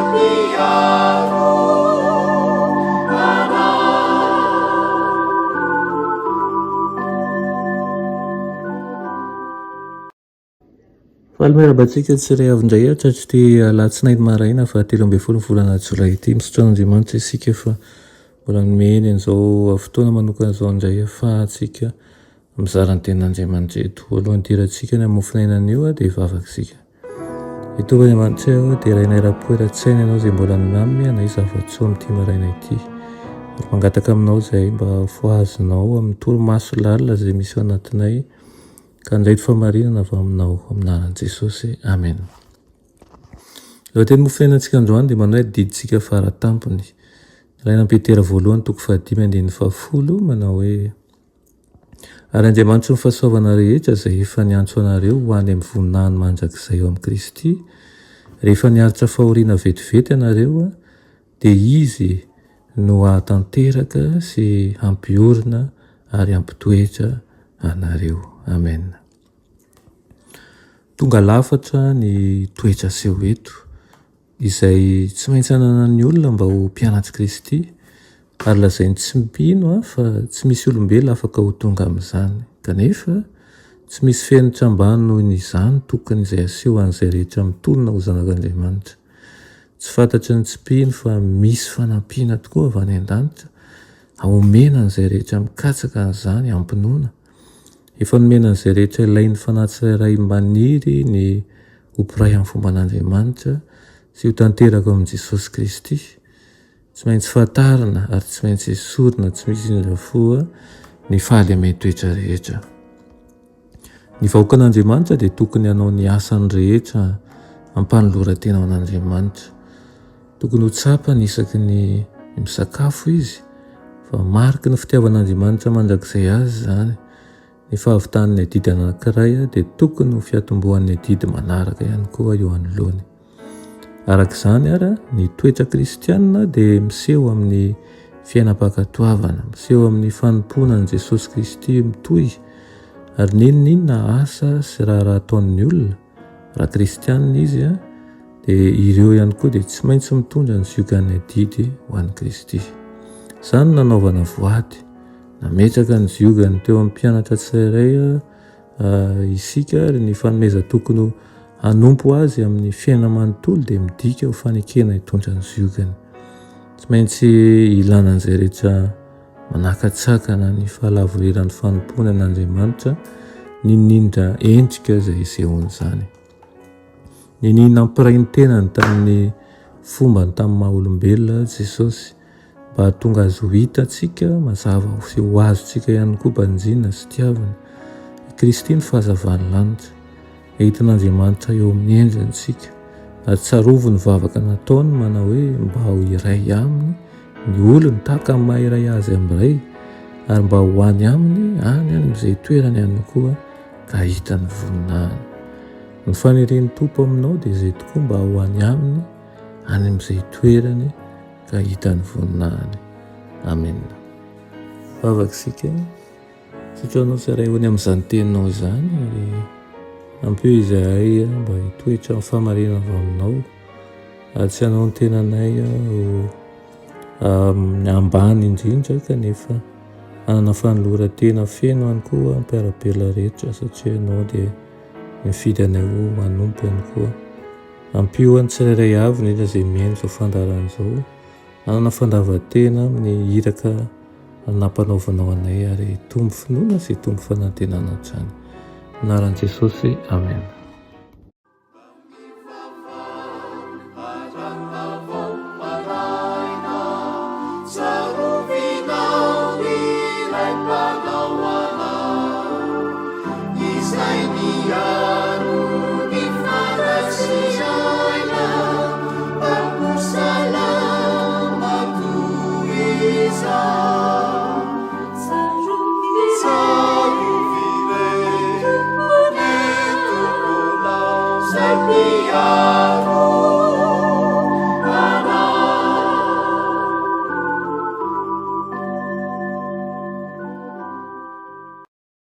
mpiaro anay. Faly miarahaba antsika tsirairay avy indray hatratr'ity alatsinainy maraina faha 13 ny volana jolay ity. Misaotra an'Andriamanitra isika fa mbola nomeny an'izao fotoana manokana izao indray ahafahantsika mizara ny tenin'Andriamanitra eto. Alohan'ny hidirantsika ny amin'ny mofonaina anio dia hivavaka isika. Ry Tompo Andriamanitra ô, derainay ra-po eran-tsaina Ianao izay mbola nanome anay zava-tsoa amin'ity maraina ity. Ary mangataka Aminao izahay mba hofohazinao amin'ny torimaso lalina izay misy ao anatinay ka handray ny fahamarinana avy Aminao. Amin'ny anaran'i Jesosy. Amena. Lohateny mofonainantsika androany dia manao hoe Adidintsika faratampony. Nalaina amin'i Petera voalohany toko fahadimy andininy fahafolo manao hoe Ary Andriamanitry ny fahasoavana rehetra izay efa niantso anareo ho any amin'ny voninahiny mandrakizay ao amin'i Kristy, rehefa niaritra fahoriana vetivety ianareo, dia Izy no hahatanteraka sy hampiorina ary hampitoetra anareo. Amena. Tonga lafatra ny toetra aseho eto. Izay tsy maintsy ananan'ny olona mba ho mpianatr'i Kristy, ary lazain'ny tsy mpino fa tsy misy olombelona afaka ho tonga amin'izany. Kanefa, tsy misy fenitra ambany noho ny izany tokony izay aseho an'izay rehetra mitonona ho zanak'Andriamanitra. Tsy fantatry ny tsy mpino fa misy fanampiana tokoa avy any an-danitra omena an'izay rehetra mikatsaka an'izany am-pinoana. Efa nomena an'izay rehetra ilain'ny fanahy tsirairay maniry ny ho mpiray amin'ny fomban'Andriamanitra sy ho tanteraka ao amin'i Jesosy Kristy. Tsy maintsy fantarina ary tsy maintsy esorina tsy misy indrindra fo ny fahalemen-toetra rehetra. Ny vahoakan'Andriamanitra dia tokony hanao ny asany rehetra am-panoloran-tena ho an'Andriamanitra. Tokony ho tsapany isaky ny misakafo izy fa mariky ny fitiavan'Andriamanitra mandrakizay azy izany. Ny fahavitan'ny adidy anankiray dia tokony ho fiatombohan'ny adidy manaraka ihany koa eo anoloany. Araka izany ary, ny toetra kristianina dia miseho amin'ny fiainam-pankatoavana, miseho amin'ny fanompoana an'i Jesosy Kristy mitohy, ary n'inon'inona asa sy raharaha ataon'ny olona, Raha kristianina izy dia ireo ihany koa dia tsy maintsy mitondra ny ziogan'ny adidy ho an'i Kristy. Izany no nanaovana voady, nametraka ny ziogany teo amin'ny mpianatra tsirairay isika ary ny fanomezan-tokony hanompo azy amin'ny fiainana manontolo dia midika ho fanekena hitondra ny ziogany. Tsy maintsy ilana an'izay rehetra Manakatsakana ny fahalavoriran'ny fanompoana an'Andriamanitra n'inon'inona endrika izay isehoan'izany. Niniana nampiray ny tenany tamin'ny fombany tamin'ny maha olombelona Jesosy mba hahatonga azy ho hitantsika mazava sy ho azontsika ihany koa banjina sy tiavina. I Kristy no fahazavan'ny lanitra. Entin'Andriamanitra eo amin'ny endriny isika, ary tsarovy ny vavaka nataony manao hoe mba ho iray aminy ny olony tahaka ny maha iray azy amin'ny Ray, ary mba ho any aminy any amin'izay toerany ihany koa ka hahita ny voninahiny. Ny fanirian'ny Tompo aminao dia izay tokoa mba ho any aminy any amin'izay toerany ka hahita ny voninahiny. Amena. Vavaka isika. Misaotra Anao Ray ho ny amin'izany teninao izany ary ampio izahay mba hitoetra amin'ny fahamarinana avy aminao ary tsy hanao ny tenanay ho amin'ny ambany indrindra kanefa hanana fanoloran-tena feno ihany koa mpiara-belona rehetra satria Ianao dia nifidy anay ho hanompo ihany koa. Ampio an'ny tsirairay avy indrindra izay mihaino izao fandaharana izao hanana fandavan-tena amin'ny iraka nampanaovanao anay ary hitombo finoana sy hitombo fanantenana hatrany. Anaran'i Jesosy, Amen.